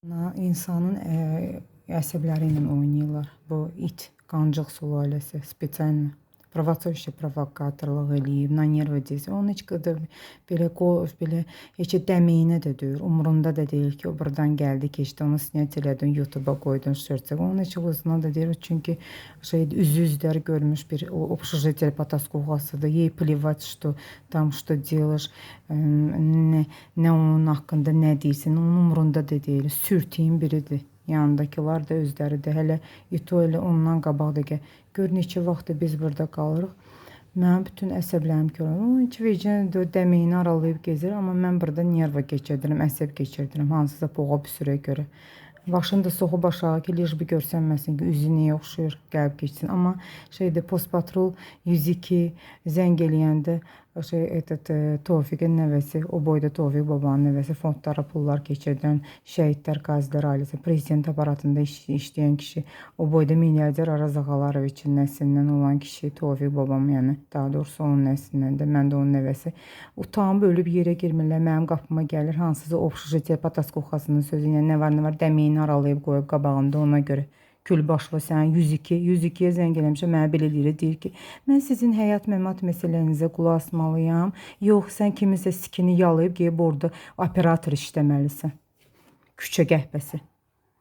İnsanın əsəbləri ilə oynayırlar. Bu it qancıq sülaləsi специально. Провоцирующий provokatorluq eləyib, на нервы deyir. Onun heç qədər belə belə heç dəməyinə də deyir. Umurunda da deyil ki, o burdan gəldi, keçdi, onu снять elədin, YouTube-a qoydun, shorts. Onun heç uzuna da deyir, çünki şey üzü üzləri görmüş bir o общежитие потаскухасыdır. Ей плевать, что там что делаешь, nə onun haqqında nə deyirsən, onun umurunda da deyil. Sürtüyün biridir. Yanındakılar da özləri də hələ ito elə ondan qabaq da ki, gör neçə vaxtdır biz burada qalırıq. Mənim bütün əsəblərim kör olur. O heç vecə dəməyini aralayıb gezir, amma mən burada nerva keçirdirəm, əsəb keçirdirəm hansısa poğa püsürə görə. Başını da soxub aşağı ki, лишь бы görsənməsin ki, üzü nəyə oxşuyur, gəlib keçsin. Amma şeydə Postpatrul 102 zəng eləyəndə şey этот Tofiqin nəvəsi, o boyda Tofiq babanın nəvəsi, fondlara pullar keçirdən şəhidlər, qazilər ailəsi, prezident aparatında işləyən kişi, o boyda milyarder Araz Ağalaroviçin nəslindən olan kişi Tofiq babam, yəni daha doğrusu onun nəslindən də, mən də onun nəvəsi. Utanıb ölüb yerə girmirlər, mənim qapıma gəlir, hansısa общежитие потаскухасının sözü ilə nə var nə var dəməyini aralayıb qoyub qabağında ona görə. Külbaşlı sən 102, 102-yə zəng eləmişəm, mənə belə deyir, deyir ki, mən sizin həyat məmat məsələnizə qulaq asmalıyam. Yox, sən kiminsə sikini yalayıb gedib orada operator işləməlisən. Küçə qəhbəsi.